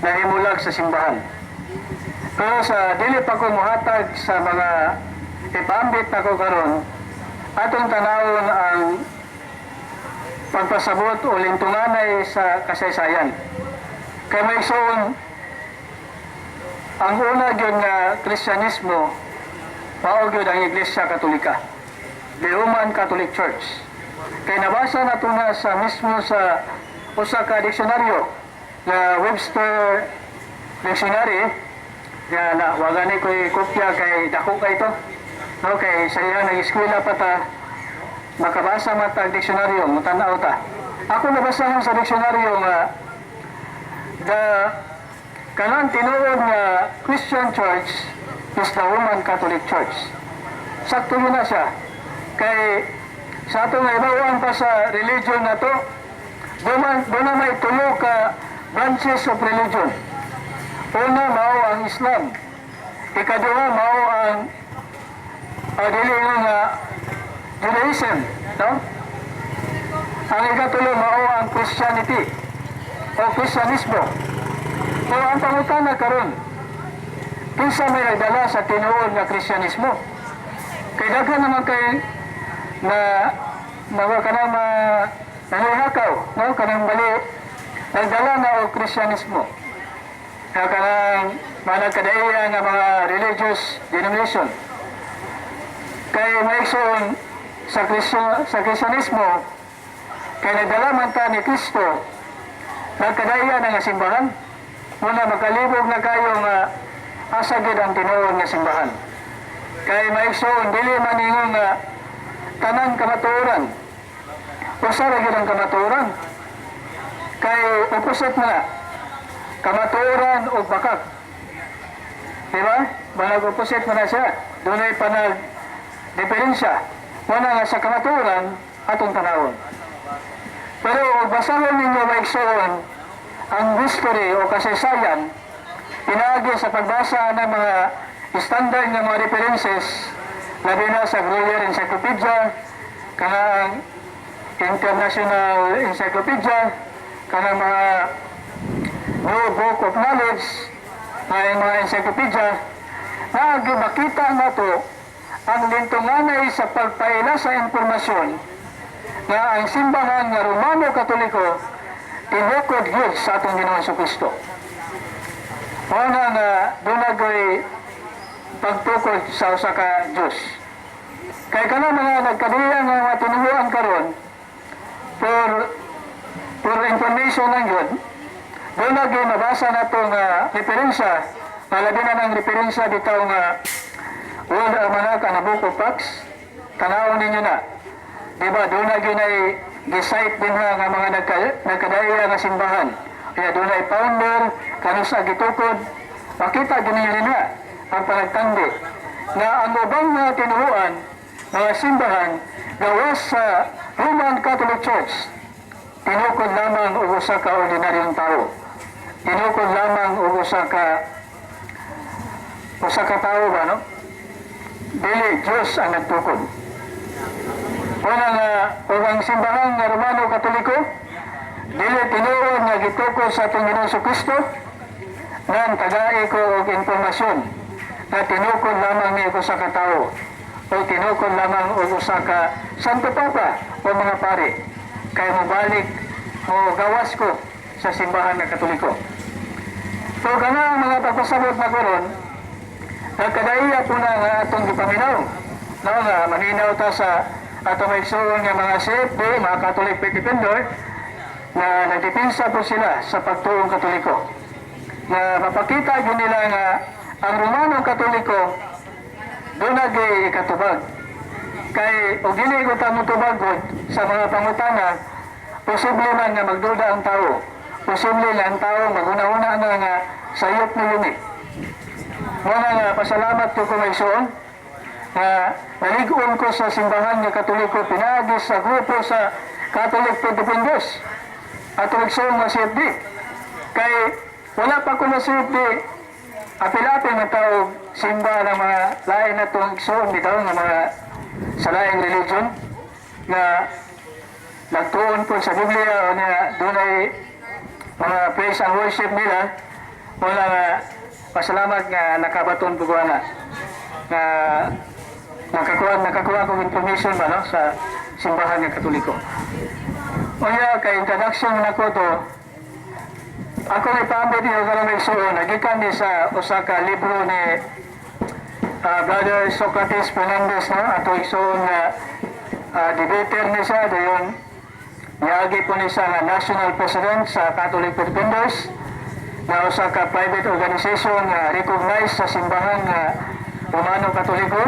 Nahimulag sa simbahan. Pero sa dili pa ko muhatag sa mga ipaambit nako karon, atong tanawon ang pagpasabot o lintunganay sa kasaysayan. Kay mga igsoon, ang una gyud nga Kristyanismo mao gyud ang Iglesia Katolika. The Roman Catholic Church. Kay nabasa nato na sa mismo sa usa ka diksyonaryo nga Webster Dictionary nga na wa gani ko'y kopya kay dako kay ito. No, kay sa iyang nag-eskwela pa ta, makabasa man tag diksyonaryo, mutan-aw ta. Ako nabasahan sa diksyonaryo nga the kanang tinuod nga Christian Church is the Roman Catholic Church. Sakto yun na siya. Kay sa atong ibawan pa sa religion na to, doon na may tulo ka branches of religion. Una, mao ang Islam. Ikaduha, mao ang dili nga Judaism, no? Ang ikatulo, mao ang Christianity o Kristyanismo. So ang pangutana karon, kinsa may nagdala sa tinuod nga Kristyanismo? Kay daghan naman kay na mga kanang mga nanihakaw, no? Kanang bali nagdala na og Kristyanismo. Kaya kanang mga nagkadaiya nga mga religious denomination. Kay mga igsoon, sa Kristyanismo, kay nagdala man ta ni Kristo, nagkadaiya na nga simbahan. Muna makalibog na kayo nga asa gid ang tinuod nga simbahan. Kay mga igsoon, dili man ingon nga tanan kamatuoran. Usa ra gyud ang kamatuoran. Kay opposite na kamatuoran o bakak. Di ba? Manag opposite man na siya. Dunay panag diferensya. Wala nga sa kamatuoran atong tanawon. Pero basahon ninyo, mga igsoon, ang history o kasaysayan pinaagi sa pagbasa ng mga standard nga mga references, labi na sa Grolier Encyclopedia, kanang International Encyclopedia, kanang mga New Book of Knowledge, nga yung mga encyclopedia, na makita nato ang lintunganay sa pagpaila sa impormasyon nga ang simbahan nga Romano Katoliko tinukod yun sa atong Ginoong Kristo. Mao na nga duna goy pagtukod sa usa ka Dios. Kay kana mga nagkadiya nga mga tinuhuan karon, for information lang yun, duna gyud mabasa nato nga referensya, nga labi na ng referensya dito nga World Almanac and a Book of Facts. Tanawon ninyo na. Di ba, duna gyud ay gi-cite din ha nga mga nagkadaya nga simbahan. Kaya dunay founder, kanusa gitukod, makita gyud ninyo din ha ang panagtandi na ang ubang mga tinuhuan, mga simbahan, gawas sa Roman Catholic Church, tinukod lamang og usa ka ordinaryong tao. Tinukod lamang og usa ka tao ba, no? Dili Diyos ang nagtukod. Wala nga ug ang simbahan nga Romano Katoliko dili tinuod nga gitukod sa atong Ginoong Kristo, ngan tagai ko og impormasyon na tinukod lamang ni usa ka tao o tinukod lamang og usa ka Santo Papa o mga pari, kay mobalik mo gawas ko sa simbahan nga Katoliko. So kana ang mga pagpasabot na karon, nagkadaiya po na nga atong gipaminaw. No, nga maminaw ta sa atong igsoon nga mga CFD, mga Catholic Faith Defender, na nagdepensa po sila sa pagtuong Katoliko. Na mapakita gyud nila nga ang Romano Katoliko duna gyud ikatubag. Kay og dili ko ta motubag gud sa mga pangutana, posible man nga magduda ang tao. Posible nga ang tao maghuna-huna na nga sayop ni yun eh. Muna nga pasalamat ko kung igsoon nga nalig-on ko sa simbahan nga Katoliko pinaagi sa grupo sa Catholic Faith Defenders at igsoon nga CFD. Kay wala pa ko na CFD, apil-apil nga tao simba ng mga lain na itong igsoon bitaw nga mga sa laing religion nga nagtuon po sa Biblia o niya dunay mga praise and worship nila. Wala nga pasalamat nga nakabaton ko ana nga nakakuha kong information ba, no, sa simbahan ng Katoliko. Unya kay introduction nako to, ako may paambit niyo karon, igsuon, nagikan ni sa usa ka libro ni Brother Socrates Fernandez, no, ato igsuon nga debater ni siya, dayon niagi po ni siya nga national president sa Catholic Defenders na usa ka private organization nga recognized sa simbahan nga Romano Katoliko.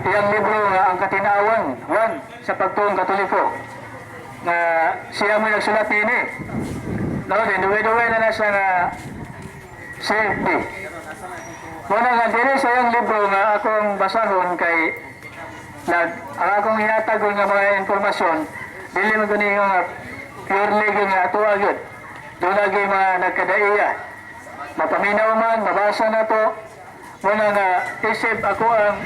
Iyang libro nga Ang Katinawan One sa Pagtuong Katoliko nga siya mo nagsulat niini, no, din duwe-duwe na na siya nga CFD. Muna nga diri sa iyang libro nga akong basahon kay nag ang akong hinatag nga mga impormasyon dili man guni nga purely gyud nga ato gyud. Doon lagi mga nagkadaiya, mapaminaw man mabasa na to. Muna nga isip ako ang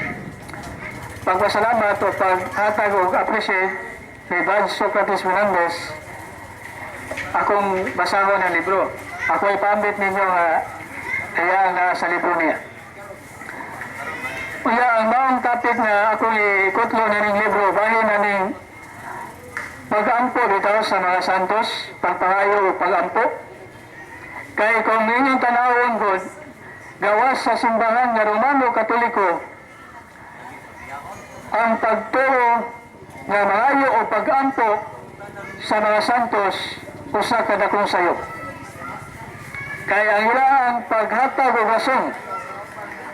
pagpasalamat o paghatag og appreciate ni Brad Socrates Fernandez, akong basahon ang libro. Ako ipambit ninyo nga kaya nga sa libro niya. Uya, ang maong topic na akong ikutlo na ning libro, bahin na ning pag-ampo bitaw sa mga santos, pagpangayo o pag-ampo. Kay kung inyong tanawon gud, gawas sa simbahan nga Romano Katoliko, ang pagtuo nga mangayo o pag-ampo sa mga santos usa ka dakong sayop. Kay ang ilaang paghatag og rason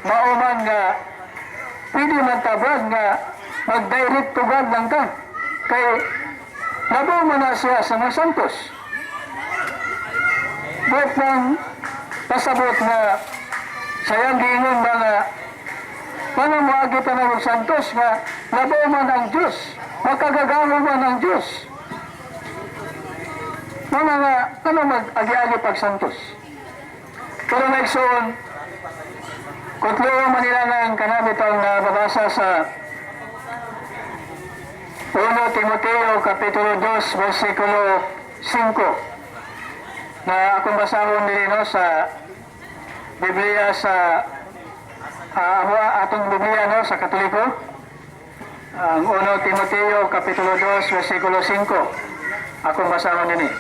mao man nga pwede man tabag nga mag-direct to God lang ka. Kay labaw man na siya sa mga santos. Buot nang pasabot nga sayang giingon ba nga paano moagi pa ng santos nga labaw man ang Diyos, makagagahom man ang Diyos. Mga nga, ano mag-agi-agi pag santos? Pero naigsoon, kutlo man nila ng kanami pang nababasa sa 1 Timoteo Kapitulo 2, versikulo 5 na akong basahon din, no, sa Biblia sa atong Biblia, no, sa Katoliko, ang 1 Timoteo Kapitulo 2, versikulo 5, akong basahon din.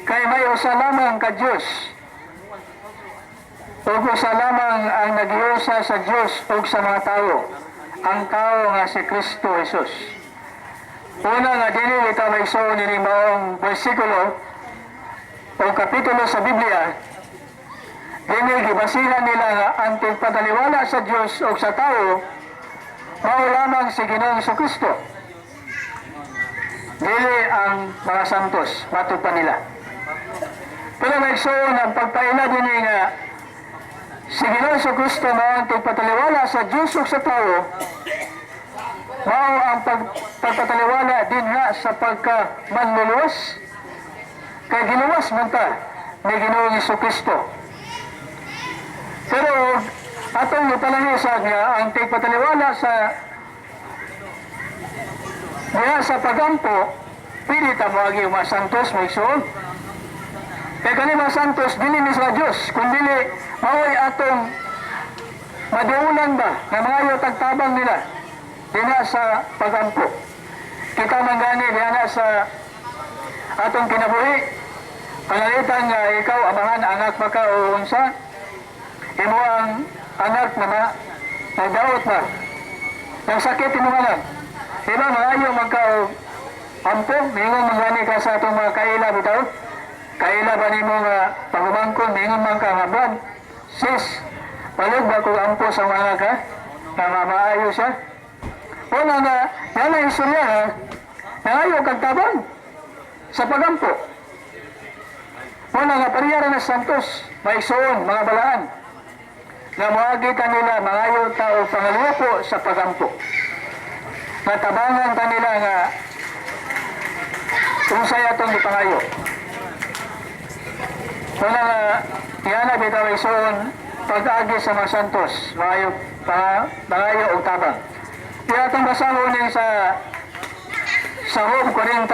Kay may usa lamang ka Dios ug usa lamang ang nagiusa sa Dios ug sa mga tawo, ang tao nga si Kristo Jesus. Una nga dili ita maigsoon ini maong bersikulo o kapitulo sa Biblia, dili gibasihan nila nga ang tigpataliwala sa Dios ug sa tawo mao lamang si Ginoong Kristo, dili ang mga santos, matud pa nila. Pero maigsoon, ang pagpaila dinhi nga si Ginoong Kristo mao ang tigpataliwala sa Dios ug sa tawo, mao ang pagpataliwala dinha sa pagka manluluwas, kay giluwas man ta ni Ginoong Kristo. Pero atong ipalangisa niya ang tigpataliwala sa diha sa pagampo, pwede ta moagi mga santos, maigsoon. Kay kani mga santos, dili ni sa Diyos, kundili mao'y atong maduulan ba, nga mangayo tagtabang nila dinha sa pagampo. Kita man gani diha sa atong kinabuhi, panalitan nga ikaw amahan anak ba ka o unsa, imo ang anak na ma, nagdaot ba, nagsakit imo anak. Diba mangayo man ka og ampo, mingon man gani ka sa atong mga kaila bitaw. Kaila ba nimo nga pagumangkon, mingon man ka nga, "Brad, sis, palud ba kog ampo sa mga ka? Nga maayo siya." Wala nga, yan ang istorya ha. Nangayo kag tabang sa pagampo. Wala nga parehara na santos, maigsoon, mga balaan. Nga moagi kanila mangayo ta og pangalupo sa pagampo. Natabangan kanila nga unsay atong gipangayo. Wala nga yana bitaw, igsoon, pag-agi sa mga santos, mangayo pa, mangayo og tabang. Kaya atong basahon ning sa Sa Job 42,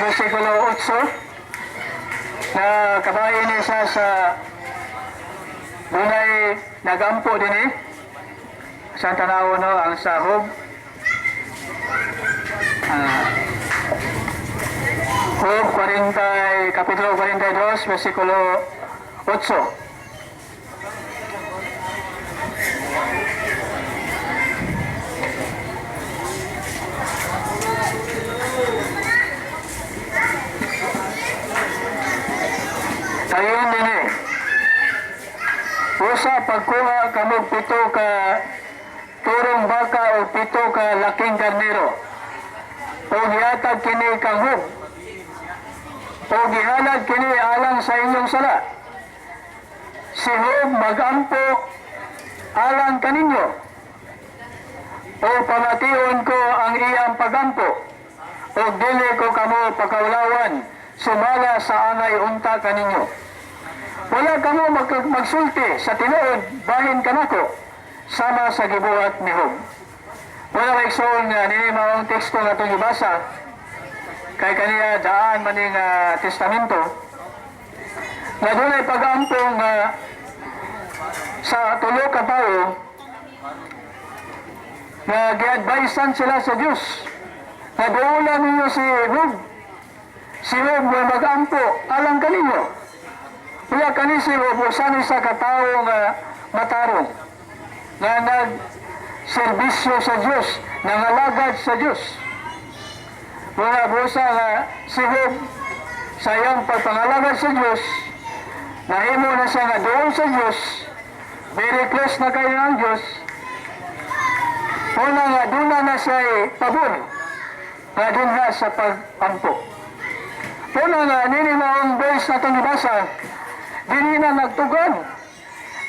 versikulo 8, na kabahin ni siya sa dunay nagampo din eh. Sa tanaw, no, ang sa Job. Job 40, Kapitulo 42, versikulo 8. Kayon din eh. Usa pagkuha kamog 7 ka turong baka o 7 ka laking karnero. O gihatag kini kang Job. O gihalad kini alang sa inyong sala. Si Job magampo alang kaninyo. O pamation ko ang iyang pagampo. O dili ko kamo pakaulawan sumala sa angay unta kaninyo. Wala kamo magsulti sa tinuod bahin kanako sama sa gibuhat ni Job. Wala kay igsoon nga nini maong teksto nga atong gibasa kay kaniya daan maning testamento nga dunay pag-ampo nga sa tulo ka tawo nga gi-advisean sila sa Dios nga duola ninyo si Job. Si Job nga mag-ampo alang kaninyo. Wala kani si Job usa ni sa katawo nga matarong nga nag-serbisyo sa Dios, nangalagad sa Dios. Mga busa nga si Job sa iyang pagpangalagad sa Dios, nahimo na siya nga duol sa Dios, very close na kayo ang Dios. Una nga duna na siya pabor nga dinha sa pag-ampo. Una nga nini maong verse na itong gibasa, dini na nagtugon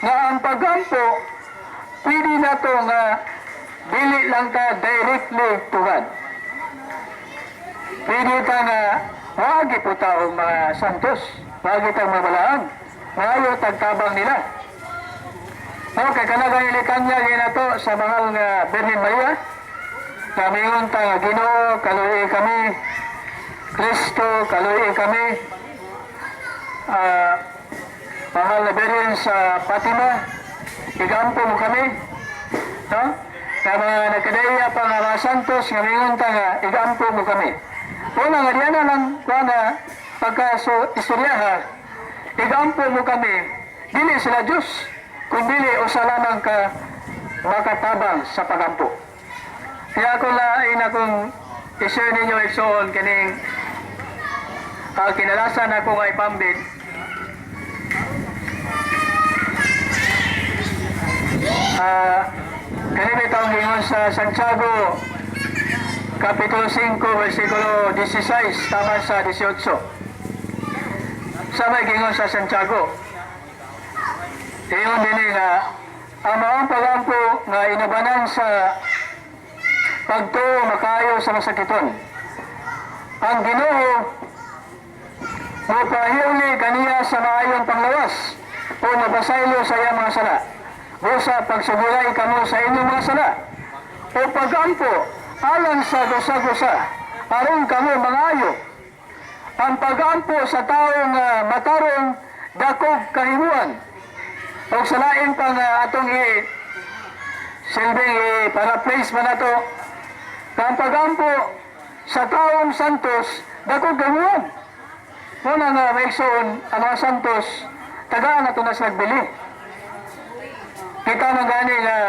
nga ang pag-ampo pwede na to nga dili lang ka directly to God. Pwede ta nga wagi po ta og mga santos, wagi tang mabalaan, maayo tagtabang nila. No, kay kanagang litanya ginato sa mahal nga Birhen Maria, kami ta nga Ginoo, kaluoy kami, Kristo, kaluoy kami, mahal na Birhen sa Fatima, igampo mo kami, no? Sa mga nagkadaya pa nga mga santos, nga mingon ta nga igampo mo kami. Una nga diyan na lang kuha na pagka so, istoryaha, igampo mo kami, dili sila Diyos, kung dili usa lamang ka makatabang sa pagampo. Kaya ako lain akong i-share ninyo, igsoon, kining kinalasan ako nga ipambit. Kanina itong ingon sa Santiago Kapitulo 5, versikulo 16, tama sa 18. Sa may gingon sa Santiago. Ingon din nga, ang maong pagampo nga inabanan sa pagtuo makayo sa masakiton. Ang Ginoo mopahiuli kaniya sa maayong panglawas o mabasaylo sa iyang mga sala. Busa pagsugulay kamo sa inyong mga sala o pagampo alang sa gusa-gusa aron kamo mangayo. Ang pagampo sa tao nga matarong dakog kahimuan. O sa lain pa nga atong i silbing i paraphrase man nato, ang pagampo sa taong santos dakog kahimuan. Muna nga maigsoon ang mga santos tagaan nato na sa nagbili. Kita man gani nga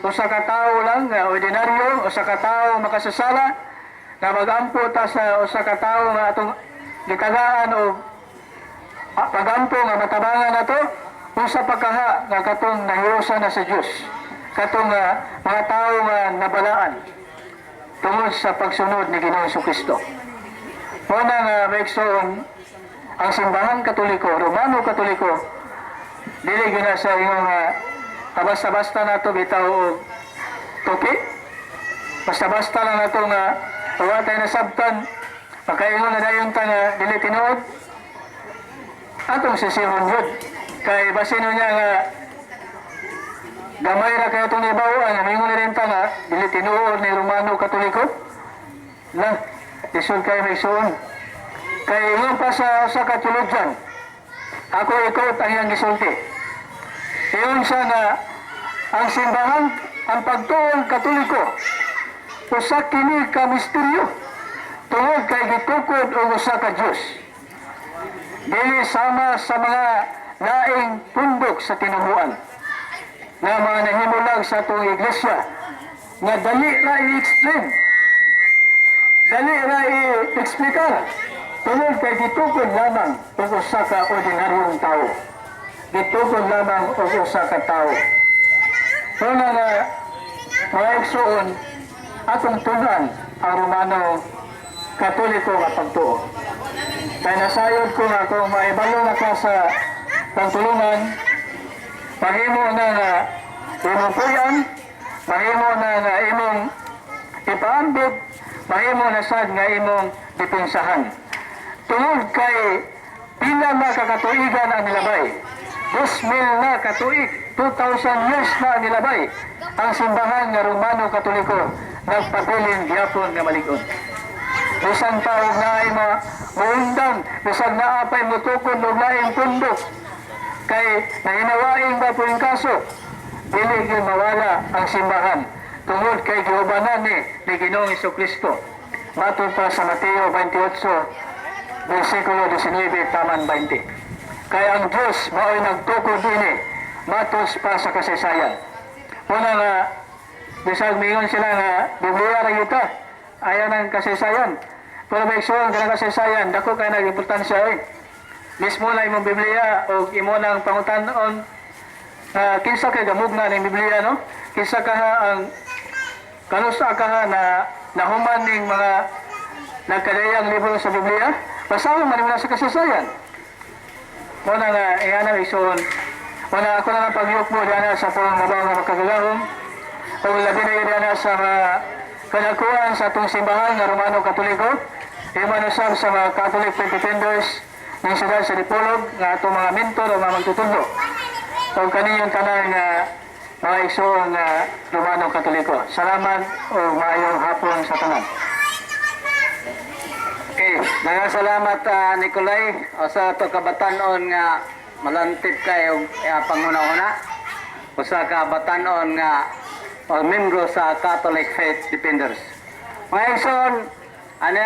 usa ka tawo lang nga ordinaryo, usa ka tawo makasasala nga magampo ta sa usa ka tawo nga atong gitagaan og pagampo nga matabangan nato, usa pa kaha nga katong nahiusa na sa Dios, katong mga tawo nga nabalaan tungod sa pagsunod ni Ginoong Kristo. Muna nga maigsoon ang Simbahan Katoliko, Romano Katoliko, dili gyud na sa iyong basta-basta nato bitaw og tuki. Basta-basta lang nato nga wa tayo nasabtan, makaingon na dayon ta nga dili tinuod. Atong sisihon yun. Kay basin niya nga gamay ra kayo itong ibawan, mingon na rin ta nga dili tinuod ni Romano Katoliko. Na, Lisod kaayo, mga igsoon. Kay ingon pa sa usa ka theologian, ako i-quote ang iyang gisulti. Ingon siya nga ang simbahan, ang pagtuong Katoliko, usa kini ka misteryo tungod kay gitukod og usa ka Dios. Dili sama sa mga laing pundok sa tinuhuan nga mga nahimulag sa atong iglesia nga dali ra i-explain, dali ra i-explicar tungod kay gitukod lamang og usa ka ordinaryong tao, gitukod lamang og usa ka tao. Una nga, mga igsoon, atong tun-an ang Romano Katoliko nga pagtuo. Kay nasayod ko nga kung maibalo na ka sa pagtulungan, mahimo na nga imong puy-an, mahimo na nga imong ipaambit, mahimo na sad nga imong depensahan. Tungod kay pila na kakatuigan ang nilabay. 2,000 na katuig, 2,000 years na ang nilabay. Ang simbahan nga Romano Katoliko nagpabilin gyapon nga malig-on. Bisan pa og naay ma muundang, bisan naa pay mutukod og laing pundok, kay nahinawaing ba po yung kaso, dili gyud mawala ang simbahan tungod kay giubanan ni Ginoong Kristo. Matod pa sa Mateo 28, versikulo 19 taman 20. Kay ang Diyos mao'y nagtukod dini, matos pa sa kasaysayan. Una nga, bisag mingon sila nga Biblia ra yuta, ayaw ng kasaysayan. Pero may igsoon kanang kasaysayan, dako kay nag-importansya eh. Mismo na imong Biblia o imo nang pangutan-on kinsa kay gamugna ning Biblia, no? Kinsa ka ha ang kanusa ka ha na nahuman ning mga nagkadayang libro sa Biblia? Basahon man nimo sa kasaysayan. Muna nga iyana, igsoon. Muna ako na lang pagyukbo diana sa atong mabaw nga makagagahom. O labi na yun diana sa mga kanakuan sa atong simbahan nga Romano Katoliko. Iman usab sa mga Catholic Faith Defenders ng siyudad sa Dipolog nga atong mga mentor o mga magtutudlo. O kaninyong tanan nga mga igsoon nga Romano Katoliko. Salamat o maayong hapon sa tanan. Okay, daghang salamat, Nicolay, o sa ato kabatanon nga malantip kay og panguna-una, usa ka batanon nga o membro sa Catholic Faith Defenders. Mga igsoon, ano